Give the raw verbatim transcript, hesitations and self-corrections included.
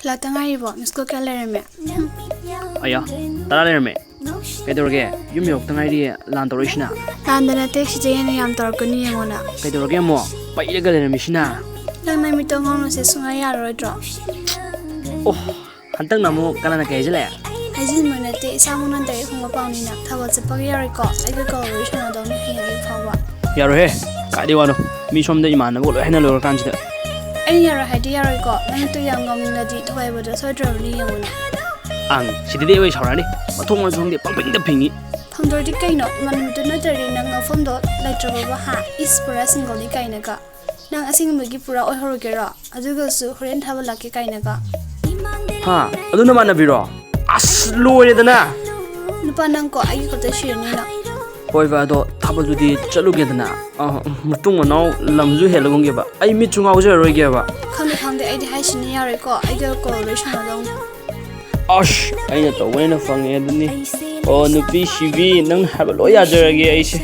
ꯍꯜꯂꯛꯇ ꯉꯥꯏꯔꯤꯕꯣ? ꯃꯤꯁ ꯀꯣꯜ ꯀꯌꯥ ꯂꯩꯔꯝꯃꯦ? ꯑꯌꯥ, ꯇꯔꯥ ꯂꯩꯔꯝꯃꯦ꯫ ꯀꯩꯗꯧꯔꯒꯦ? ꯌꯨꯝ ꯌꯧꯔꯛꯇ ꯉꯥꯏꯔꯤꯌꯦ, ꯂꯥꯟ ꯇꯧꯔꯛꯏꯁꯤꯅ꯫ ꯂꯥꯟꯗ ꯅꯠꯇꯦ, ꯁꯤꯗꯩ ꯍꯦꯟꯅ ꯌꯥꯝ ꯇꯧꯔꯛꯀꯅꯤ, ꯌꯦꯡꯉꯣ ꯅꯪ꯫ ꯀꯩꯗꯧꯔꯒꯦ ꯑꯃꯨꯛ? ꯄꯩꯔꯒ ꯂꯩꯔꯝꯃꯤꯁꯤꯅ꯫ ꯅꯪ ꯅꯃꯤꯠꯇꯣ ꯉꯥꯎꯅꯁꯦ ꯁꯨꯡꯌꯥ ꯌꯥꯔꯔꯣꯏꯗ꯭ꯔꯣ? ꯑꯣ, ꯍꯟꯗꯛꯅ ꯑꯃꯨꯛ ꯀꯅꯥꯅ ꯀꯩ ꯍꯥꯏꯖꯤꯜꯂꯛꯑꯦ? ꯍꯥꯏꯖꯤꯟꯕ ꯅꯠꯇꯦ, ꯏꯁꯥꯃꯛꯅ ꯗꯥꯏꯔꯦꯛ ꯍꯣꯡꯕ ꯄꯥꯎꯅꯤꯅ꯫ ꯊꯥꯕꯜ ꯆꯠꯄꯒ ꯌꯥꯔꯣꯏꯀꯣ? ꯑꯩꯒ ꯀꯣꯜ ꯋꯥꯔꯤ ꯁꯥꯟꯅꯗꯧꯅꯤ ꯍꯌꯦꯡ ꯑꯌꯨꯛ ꯐꯥꯎꯕ꯫ ꯌꯥꯔꯣꯏꯍꯦ, ꯀꯥꯏꯗꯩ ꯋꯥꯅꯣ? ꯃꯤ ꯁꯣꯝꯗ ꯏꯃꯥꯟꯅꯕꯒ ꯂꯣꯏ ꯍꯥꯏꯅ ꯂꯣꯏꯔꯀꯥꯟꯁꯤꯗ꯫ ꯑꯩꯅ ꯌꯥꯔꯣꯏ ꯍꯥꯏꯗꯤ ꯌꯥꯔꯣꯏꯀꯣ? ꯅꯪ ꯇꯨ ꯌꯥꯝ ꯉꯥꯎꯅꯤꯡꯂꯗꯤ ꯊꯨꯒꯥꯏꯕꯗꯣ ꯁꯣꯏꯗ꯭ꯔꯕꯅꯤ, ꯌꯦꯡꯉꯨꯅꯦ꯫ ꯑꯪ, ꯁꯤꯗꯗꯤ ꯑꯩ ꯁꯥꯎꯔꯛꯑꯅꯤ꯫ ꯃꯊꯣꯡ ꯃꯔꯝꯁꯨ ꯈꯪꯗꯦ, ꯄꯪꯐꯤꯡꯗ ꯐꯤꯡꯉꯤ꯫ ꯐꯪꯗ꯭ꯔꯗꯤ ꯀꯩꯅꯣ? ꯏꯃꯥꯟꯅꯕꯤꯗꯨ ꯅꯠꯇ꯭ꯔꯗꯤ ꯅꯪ ꯃꯐꯝꯗꯣ ꯂꯩꯇ꯭ꯔꯕꯕ, ꯍꯥ? ꯏꯁ, ꯄꯨꯔꯥ ꯁꯤꯡꯒꯜꯅꯤ ꯀꯥꯏꯅꯒ꯫ ꯅꯪ ꯑꯁꯦꯡꯕꯒꯤ ꯄꯨꯔꯥ ꯑꯣꯏꯍꯧꯔꯒꯦꯔꯣ? ꯑꯗꯨꯒꯁꯨ ꯍꯣꯔꯦꯟ ꯊꯥꯕꯜ ꯂꯥꯛꯀꯦ ꯀꯥꯏꯅꯒ꯫ ꯍꯥ? ꯑꯗꯨ ꯅꯃꯥꯟꯅꯕꯤꯔꯣ? ꯑꯁ, ꯂꯣꯏꯔꯦꯗꯅ! ꯅꯨꯄꯥ, ꯅꯪꯀꯣ ꯑꯩꯒꯤ ꯈꯛꯇ ꯁꯤꯔꯅꯤ ꯅꯪ꯫ ꯍꯣꯏꯕ, ꯑꯗꯣ ꯊꯥꯕꯜꯗꯨꯗꯤ ꯆꯠꯂꯨꯒꯦꯗꯅ꯫ ꯑ, ꯃꯇꯨꯡ ꯃꯅꯥꯎ ꯂꯝꯁꯨ ꯍꯦꯜꯂꯒꯨꯝꯒꯦꯕ꯫ ꯑꯩ ꯃꯤꯠꯁꯨ ꯉꯥꯎꯖꯔꯔꯣꯏꯒꯦꯕ꯫ ꯈꯪꯗꯦ, ꯈꯪꯗꯦ, ꯑꯩꯗꯤ ꯍꯥꯏꯁꯤꯅꯤ, ꯌꯥꯔꯣꯏꯀꯣ? ꯑꯩꯒ ꯀꯣꯜ ꯋꯥꯔꯤ ꯁꯥꯟꯅꯗꯧꯅꯤ꯫ ꯑꯁ, ꯑꯩꯅ ꯇꯧꯕꯅꯤꯅ ꯐꯪꯉꯦ ꯑꯗꯨꯅꯤ꯫ ꯑꯣ, ꯅꯨꯄꯤ ꯁꯤꯕꯤ, ꯅꯪꯅ ꯍꯥꯏꯕ ꯂꯣꯏ ꯌꯥꯖꯔꯒꯦ ꯑꯩꯁꯦ꯫